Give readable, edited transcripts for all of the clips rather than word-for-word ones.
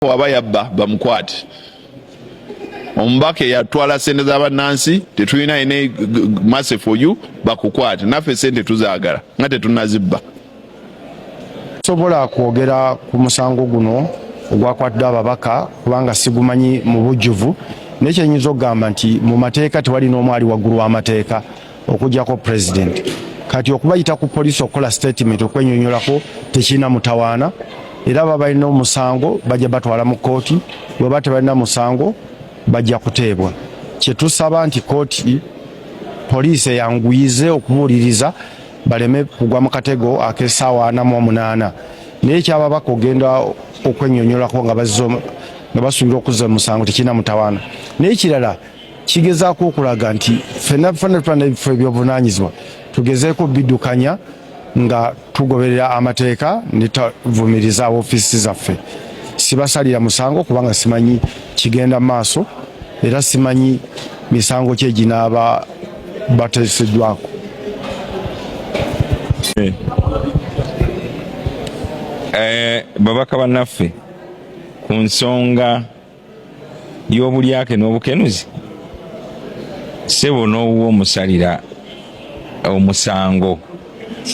Waba yabba, bamukwate. Omubaka eyatwala sente z'abannansi, tetulina ene mercy for you. Bakukwate. Naffe sente tuzaagala nga tetunazibba. Sobola kwogera ku musango guno ogwakwatiddwa ababaka kubanga sigumanyi mu bujjuvu, naye kyenyinza okugamba nti mu mateeka tewali n'omu ali waggulu w'amateeka okuggyako President. Kati okubayita ku poliisi okukola statement, okwenyonyolako, tekirina mutawaana, era baba balina omusango bajja batwala mu kkooti, bweba tebalina musango bajja kuteebwa. Kyetusaba nti kooti, poliisi eyanguyize okubuuliriza baleme kugwa mu katego ak'essaawa 48. Naye ekyababaka ogenda okwenyonyolako nga nga basuubira okuzza omusango tekirina mutawaana. Naye ekirala, kigezaako okulaga nti ffenna fenna tulina ebifo ebyobuvunanyizibwa, tugezeeko biddukanya nga tugoberera amateeka ne tavumiriza ofiisi zaffe. Sibasalira musango kubanga simanyi kigenda maaso, era simanyi misango ki eginaaba bateeseddwako. Babaka bannaffe, ku nsonga y'obulyake n'obukenuzi, ssebo, n'owuwa omusalira omusango,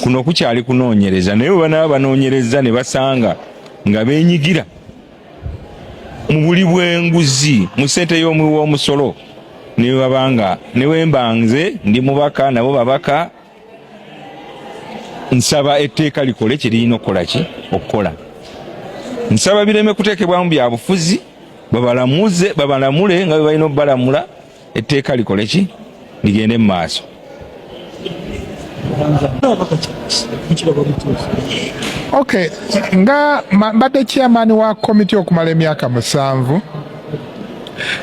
kuno kukyali kunoonyereza. Naye bwe banaaba banoonyereza ne basanga nga beenyigira mu buli bw'enguzi mu ssente y'omuwi w'omusolo, ne babanga ne wemba nze ndi mubaka, nabo babaka, nsaba etteeka likole kye lirina okukola. Ki okukola, nsaba bireme kuteekebwamu bya bufuzi, babalamuze, babalamule nga bwe balina okubalamula. Etteeka likole ki, ligende mu maaso. Okay, nga mbadde chairman wa komiti okumala emyaka 7,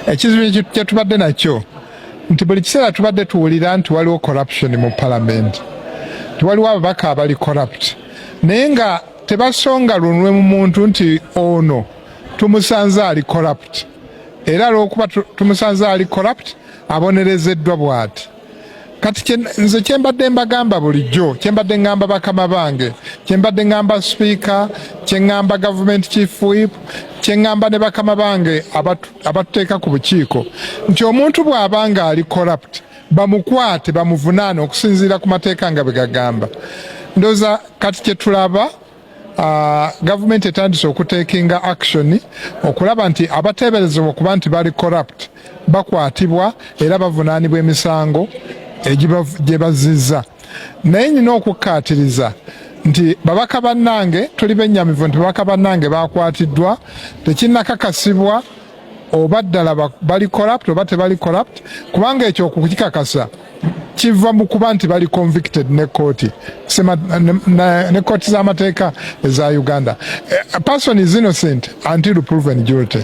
ekizibu kyetubadde nakyo nti buli kiseera tubadde tuwulira nti waliwo corruption mu parliament, nti waliwo ababaka abali corrupt, naye nga tebasonga lunwe mu muntu nti ono tumusanze ali corrupt, era olwokuba tumusanze ali corrupt abonerezeddwa bw'ati. Kati nze kyembadde mbagamba bulijjo, kyembadde ngamba bakama bange, kyembadde ngamba Sipiika, kyeŋŋamba gavumenti chief whip, kyeŋŋamba ne bakama bange abatuteeka ku bukiiko, nti omuntu bw'aba nga ali corrupt bamukwate, bamuvunaane okusinziira ku mateeka nga bwe gagamba. Ndowooza kati kyetulaba, gavumenti etandise okutekinga action okulaba nti abateeberezebwa okuba nti bali corrupt bakwatibwa era bavunaanibwa emisango gye bazizza. Naye nyina okukkaatiriza nti babaka bannange, tuli bennyamivu nti babaka bannange bakwatiddwa, tekinnakakasibwa oba ddala bali corrupt oba tebali corrupt, kubanga ekyo okukikakasa kiva mu kuba nti bali convicted ne kooti ne kooti z'amateeka eza Uganda. A person is innocent until proven guilty.